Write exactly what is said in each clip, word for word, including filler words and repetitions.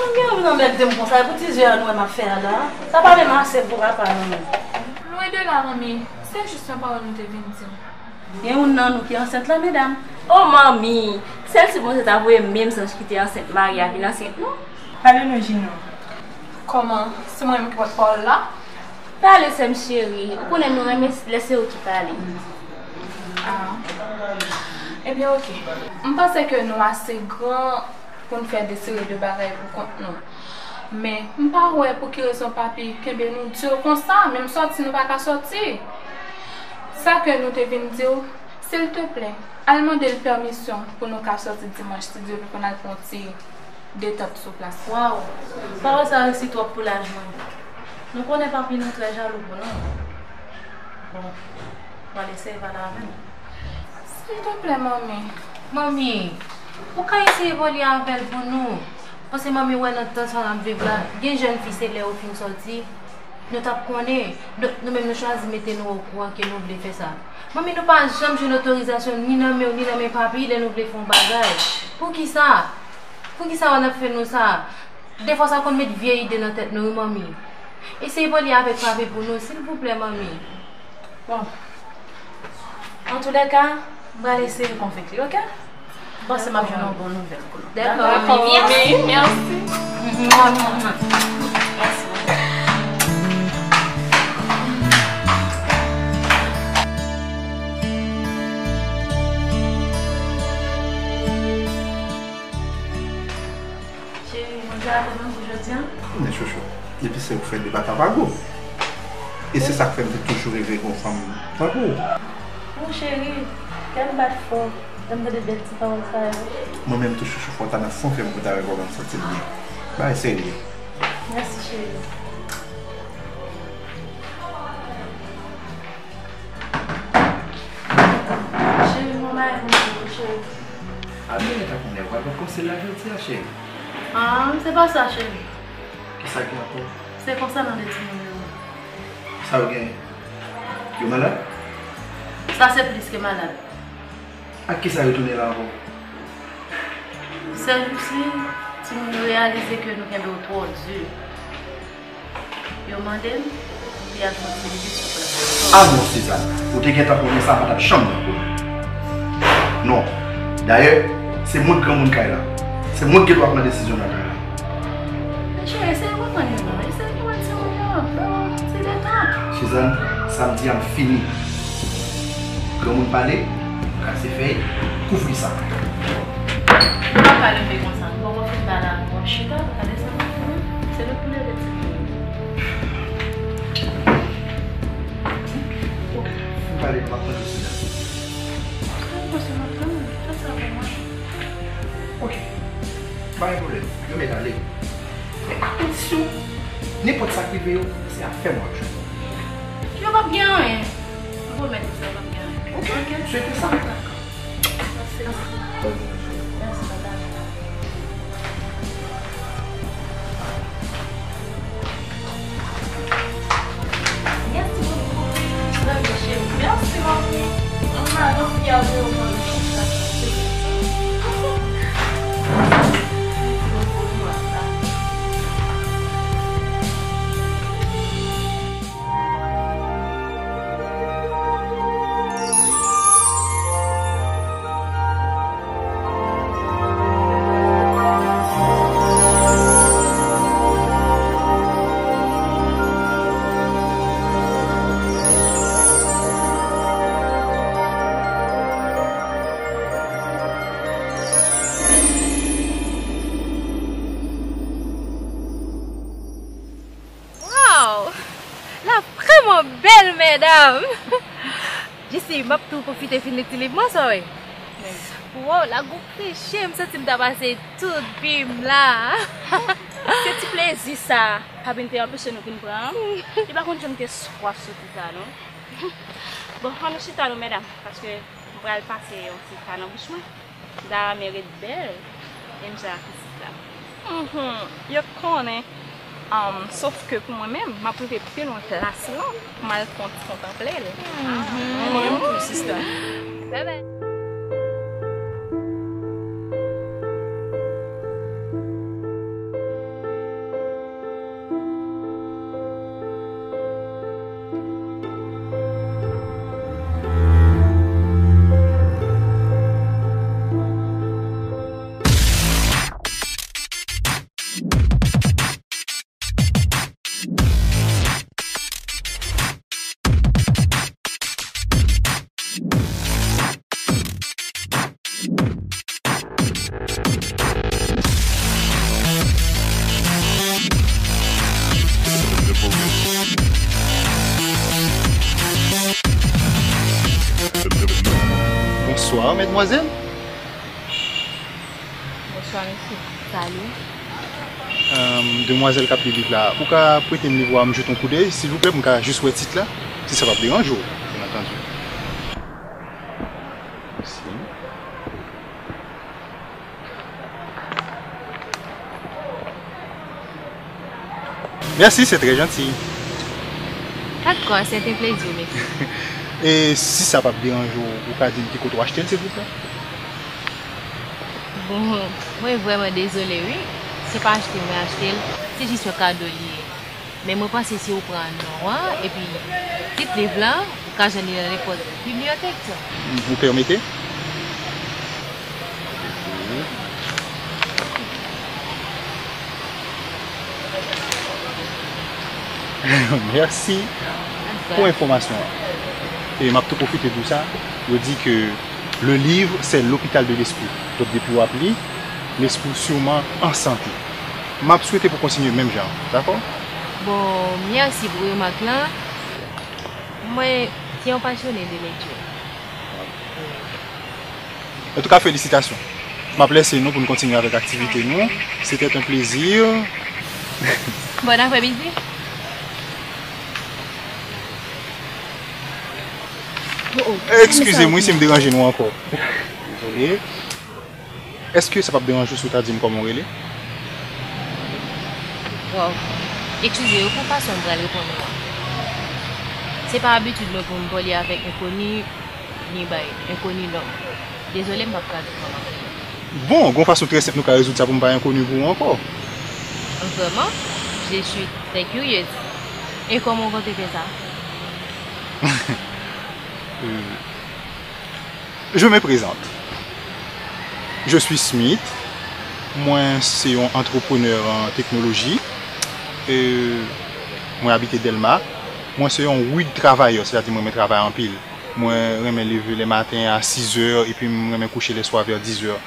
Manmi, ou nan bèl de m konsa, e pou ti zye a nou wè m ap fè a la. Sa pa menm ase pou papa nou menm. Lwen de la, manmi. Se jis yon pawòl nou te vin di w. Gen youn nan nou ki ansent la, medam. O manmi, sèl si Bondye ta voye menm zanj ki te ansent Maria vin ansent nou. Pale non, Jina. Kòman? Se mwen menm ki pòt pawòl la? Pale, sè m cheri. Ou konnen nou renmen lè se ou ki pale. Ah. Ebyen, oke. M panse ke nou ase gran pou n fè de seri de bagay pou kont nou. Men, m pa wè pou ki rezon papi kenbe nou di w konsa, menm sòti nou pa ka sòti. Sa ke nou te vin di w, silteplè, al mande l pèmisyon pou nou ka sòti dimanch, si Dye vle, pou n al pran yon ti detant sou plas. Waw, pawòl sa resi twòp pou laj mwen. Nou konnen papi nou trè jalou pou nou. Bon, m pral eseye pale avè l. Silteplè, manmi. Manmi, ou ka eseye pale avè l pou nou? Paske manmi wè nan tan sa n ap viv la, gen jèn fi se lè yo fin sòti, nou t ap konnen. Donk, nou menm nou chwazi mete nou okouran ke nou vle fè sa. Manmi, nou pa janm jwenn otorizasyon ni nan men w, ni nan men papi lè nou vle fè yon bagay. Poukisa? Poukisa w ap fè nou sa? Defwa sa konn met vye ide nan tèt nou, wi, manmi. Eseye pale avèk papi pou nou, silvouplè, manmi. Bon. Antoulèka, m pral eseye konvenk li, oke? M panse m ap jwenn yon bon nouvèl pou nou. Dakò, dakò, manmi. Mèsi. Mèsi. Mèsi. Cheri, manje a te bon pou jodi a? Men chouchou, depi se ou k fè li pa ka pa gou. E se sa k fè m te toujou reve gen yon fanm tankou w. Mon cheri, kè m bat fò lè m tande bèl ti pawòl sa yo. Mwen menm tou chouchou, fò w ta nan fon kè m pou w ta wè kòman m santi m byen. Bagay serye. Mèsi, cheri. Cheri, mwen mayi pou ou, cheri. Amire ta konnen, ou pral pran konsèy la jodi a, cheri. Ah, se pa sa, cheri. Kisa gen ankò? Se konsènan de timoun yo. Sa yo gen? Yo malad? Sa se plis ke malad. Ak kisa yo tounen la ankò? Sèjousi, timoun yo reyalize ke nou kenbe yo twò di. Yo mande m pou m al pran ti vizit sou plas. Ah non, Sizàn, ou te gentan konnen sa pa t ap janm nan kou. Non. Dayè, se mwen k granmoun kay la. Se mwen k gen dwa pran desizyon nan kay la. Men cheri, eseye konprann yo non. Eseye konprann timoun yo. Ba yo ti detant. Sizàn, sa m di a m fini. Granmoun pale, kase fèy, kouvri sa. Nou pa ka leve konsa, nou poko fin pale avè w, w ap chita, gade sa m ap fè. Se lè pou leve timoun. Ok, fin pale, nou p ap tande sila. Sa w panse m ap tande? Fè sa pou mwen. Ok, pa gen pwoblèm, yo mèt ale. Men atansyon, nenpòt sa k rive yo, se afè m w ap jwenn. Yo p ap gen anyen. M pwomèt ou sa, yo p ap gen anyen. Ok, swete sa. Mèsi. Mèsi, papa. Mèsi bokou. Mèsi, cheri. Mèsi, manmi. Mwen pa janm fyè de ou, manmi. Waw! L ap vrèman bèl, medam! Jesi, m ap tou pwofite fin etilib mwen sa, wi. Waw, la gou kriche, m santi m ta pase tout vi m la. Se ti plezi sa, Pabin te anpeche nou vin pran an. Li pa konn jan m te swaf soti sa, non. Bon, ann nou chita non, medam, paske m pral pase yon ti ka nan bouch mwen. Dara men ret bèl, menm jan ak pitit la. Mhm, yo konnen. Um, sof ke pou mwen menm, m ap rive pi lwen klas lan pou m al kon-, kontanple l. Mhm. Mwen menm tou, sista. Bye bye. Bonswa, medmwazèl. Bonswa, mesye. Salut. Euh, demwazèl k ap li liv la, ou ka prete m liv ou a, m jete yon koudèy, silvouplè, pou m ka jis wè tit la, si sa p ap deranje w, bien entendu. Mèsi. Merci, c'est très gentil. Dakò, c'est un plaisir, mesye. E si sa p ap deranje w, ou ka di m ki kote w achte l, silvouplè? Bon, mwen vrèman dezole, wi. Se pa achte mwen achte l, se jis yon kado li ye. Men mwen panse si ou pran non an, epi tit liv lan, ou ka jwenn li nan nenpòt bibliyotèk. Vous permettez? Mèsi pou enfòmasyon an. E m ap tou pwofite di w sa, yo di ke le livre, c'est l'hôpital de l'esprit. Donk, depi w ap li, lespri w siman an sante. M ap swete pou w kontinye menm jan, dakò? Bon, mèsi pou remak lan. Mwen se yon pasyone de lekti. Antouka, felisitasyon. M ap lese nou pou nou kontinye avèk aktivite nou. C'était un plaisir. Bon aprèmidi. Oh, oh. Excusez-moi si m deranje nou ankò. Dezole. Èske sa p ap deranje w si w ta di m kòman w rele? Waw. Eskize yo pou fason m pral reponn ou an. Se pa abitid mwen pou m pale avèk enkoni, ni bay enkoni non. Dezole, m p ap ka di w kòman m rele. Bon, gon fason trè senp nou ka rezoud sa pou m pa enkoni pou ou ankò. Vrèman? Je suis très curieuse. E kòman w konte fè sa? Euh, Je me présente. Je suis Smith. Mwen se yon antreprenè an teknoloji. E mwen abite Dèlma. Mwen se yon rude travayè, sètadi mwen renmen travay anpil. Mwen renmen leve lè maten a sizè epi m renmen kouche lè swa vè dizè.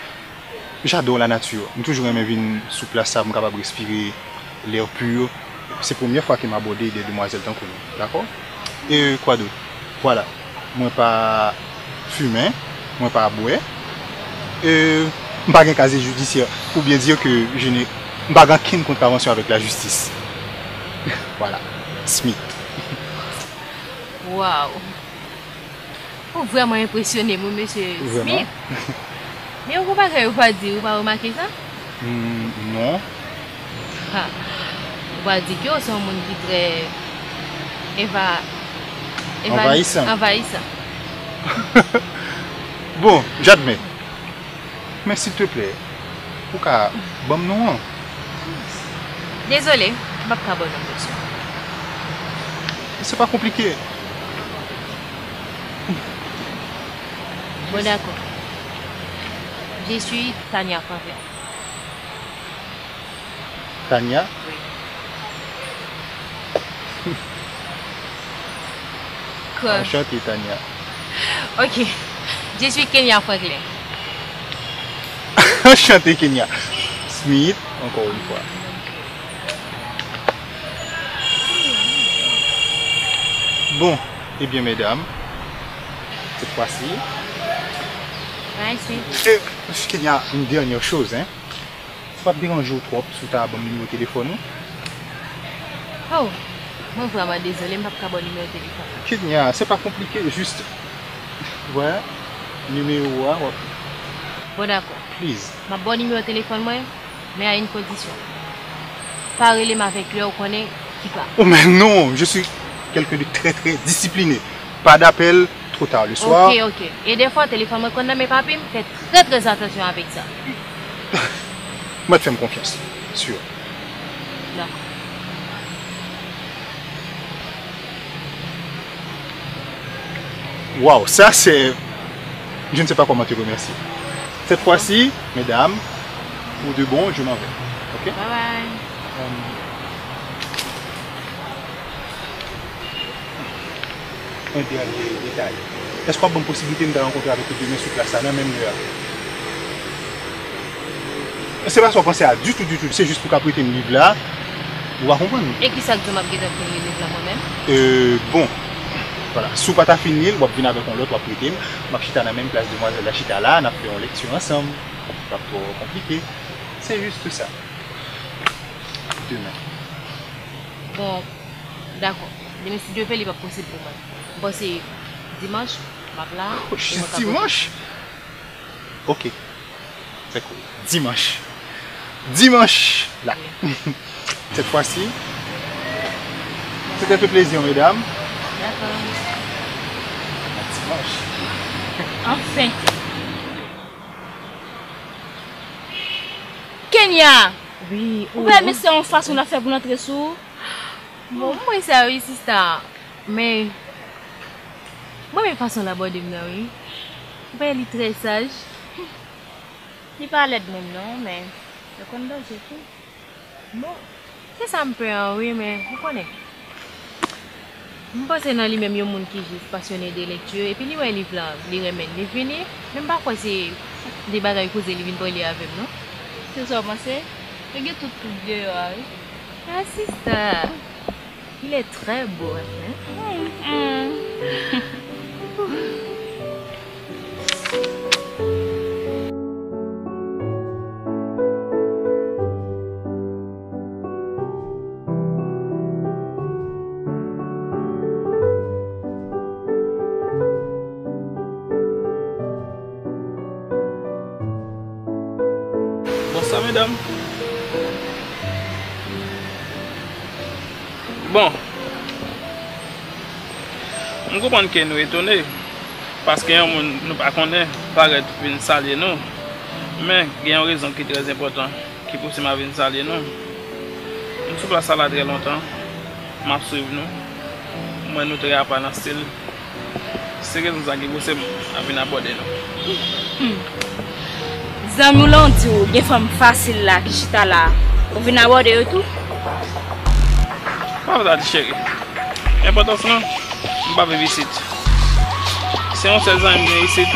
J'adore la nature. M toujou renmen vin sou plas sa pou m kapab respire l'air pur. Se premyè fwa ke m abòde de demwazèl tankou nou, dakò? E quoi d'autre? Vwala. Mwen pa fimen, mwen pa bwè. E m pa gen kaziye jidisyè. Pou byen di ke je ne, m pa gen ankenn kontravansyon avèk lajistis. Vwala. Smith. Waw. Ou vrèman enpresyone m, wi, mesye Smith. Men yon bagay ou pa di, ou pa remake sa? Hmm, non. Ha. Ou pa di ke ou se yon moun ki trè eva-, eva-, anvayisan. Anvayisan. Bon, j'admets. Men silteplè, ou ka ban m non an? Dezole, m p ap ka ba w non, mesye. Se pa konplike. Bon, dakò. Je suis Tania Franklin. Tania? Wi. Quoi? Enchanté, Tania. Ok. Je suis Kenya Franklin. Enchanté, Kenya. Smith, encore une fois. Bon, eh bien, mesdames, cette fois-ci. Merci. Et, Kenya, une dernière chose, hein. Sa p ap deranje w twòp si w ta ban m nimewo telefòn ou? Oh, mwen vrèman dezole, m p ap ka ba w nimewo telefòn. Kenya, se pa konplike, just, vwala, nimewo a, w ap... Bon, dakò. Please. M ap ba w nimewo telefòn mwen, men a yon kondisyon. Pa rele m avèk lè ou konnen ki pa. Oh, mais non, je suis quelqu'un de très, très discipliné. Pas d'appel trop tard le soir. Ok, ok. E dèfwa, telefòn mwen konn nan men papi m, fè trè, trè atansyon avèk sa. Mèt fè m konfyans, sûr. Dakò. Waouh, ça c'est, je ne sais pas comment te remercier. Cette fois-ci, mesdames, pour de bon, je m'en vais. Ok? Bye bye. Euh, Un dernier détail. Èske w ap ban m posiblite m ta rankontre avèk ou demen sou plas la, nan menm lè a? Se pa sa w panse a ditou, ditou. Se jis pou w ka prete m liv la. Ou pa konprann? E kisa k di w m ap gentan fin li liv la mwen menm? Euh, bon. Vwala. Si w pa ta fin li l, w ap vin avèk yon lòt, w ap prete m. M ap chita nan menm plas demwazèl la chita la, n ap fè yon lekti ansanm. P ap twò konplike. Se jis sa. Demen. Bon, dakò. Demen, si Dye vle, li p ap posib pou mwen. M panse dimanch, m ap la. Oh, jis dimanch? Ok. Fèk wi. Dimanch. Dimanch la. Cette fois-ci, c'est un peu plaisir, mesdames. Dakò. Dimanch. Anfen. Kenya! Wi, ou wè, mesye, yon fason l ap fè pou l antre sou ou. Bon, mwen sa wi, sista. Men, mwen renmen fason l abòde m nan, wi. Ou pa wè li trè saj. Li pa lèd menm non, men yo konn danje tou. Bon, se sa m pè an, wi, men ou konnen. M panse nan li menm yon moun ki jis pasyone de lekti, epi li wè liv la, li renmen l, li vini, men m pa kwè se de bagay koze li vin pale avè m, non. Se sa w panse? Yo gen tout tout deyò a, wi. Ah, sista. Il est très beau, hein? Bonswa, medam. Bon, m konprann ke nou etone, paske yon moun nou pa konnen parèt vin salye nou, men gen yon rezon ki trè enpòtan ki pouse m a vin salye nou. M sou plas sa la trè lontan, m ap swiv nou, m wè nou trè apa nan stil. Se rezon sa ki pouse m ap vin abòde nou. Hmm. Zanmi w lan di w gen fanm fasil la ki chita la, ou vin abòde yo tou? Pa fè sa, ti cheri. Enpòtans lan, m pa viv isit. Se yon sèl zanmi m gen isit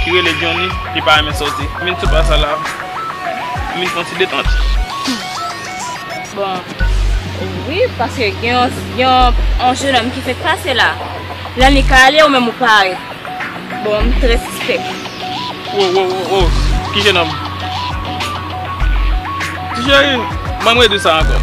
ki rele Johnny, li pa renmen sòti. M vin sou plas sa la, m vin fè yon ti detant. Bon, wi, paske gen yon, gen yon, yon jenòm ki fèk pase la. Lè li ka ale, ou menm ou pare. Bon, m trè sispèk. Wo, wo, wo, wo. Ki jenòm? Ti cheri, ban m redwi sa ankò.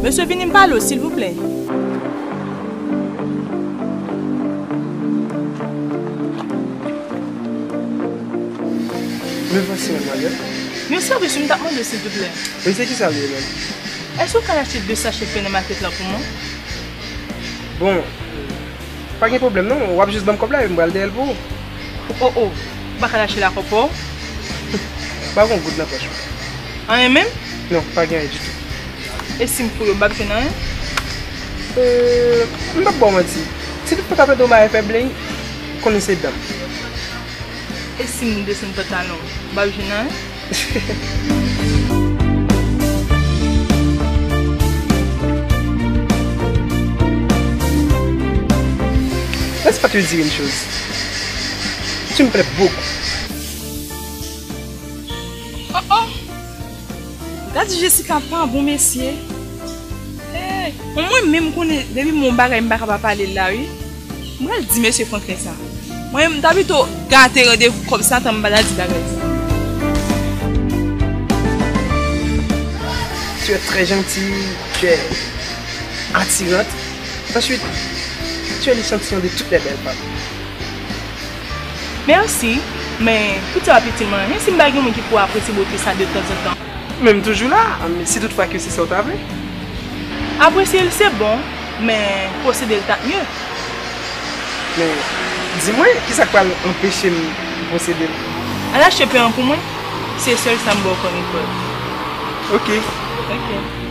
Mesye, vini m pale w, silvouplè. Me vwasi, madmwazèl. Yon sèvis m t ap mande w, silvouplè. Wi, se kisa l ye menm? Èske w ka achte de sachè pen nan makèt la pou mwen? Bon, pa gen pwoblèm non, w ap jis ban m kòb la epi m pral dèyè l pou ou. O, o, ou pa ka lache la kòb pa w? Pa gen yon goud nan pòch mwen. Anyen menm? Non, pa gen anyen ditou. E si m fouye w, m p ap jwenn anyen? Euh, m p ap ba w manti. Si tout fwa ta tande yon bagay fè bling, konnen se dan m. E si m desann pantalon, m p ap jwenn anyen? Laisse-moi te dire une chose. Tu me plais beaucoup. Oh, oh! Gad Jessica pa bon mesye. Hey, mwen menm konnen depi m wè yon bagay m pa ka pa pale l la wi. M pral di mesye Franklin sa. Mwen menm m ta pito gate randevou kòb sa tan m pa ta di bagay sa. Tu es très gentille, tu es attirante. Ensuite, tu es l'échantillon de toutes les belles femmes. Mèsi, men tout sa p ap itil mwen anyen si m pa gen moun ki pou apresye bote sa de tanzantan. Men m toujou la, si tout fwa ke se sa w ta vle. Apresye l se bon, men posede l t ap mye. Men, di mwen, kisa k pral anpeche m posede l? Al achte pen an pou mwen, se sèl sa m ba w kòm efò. Ok. Ok.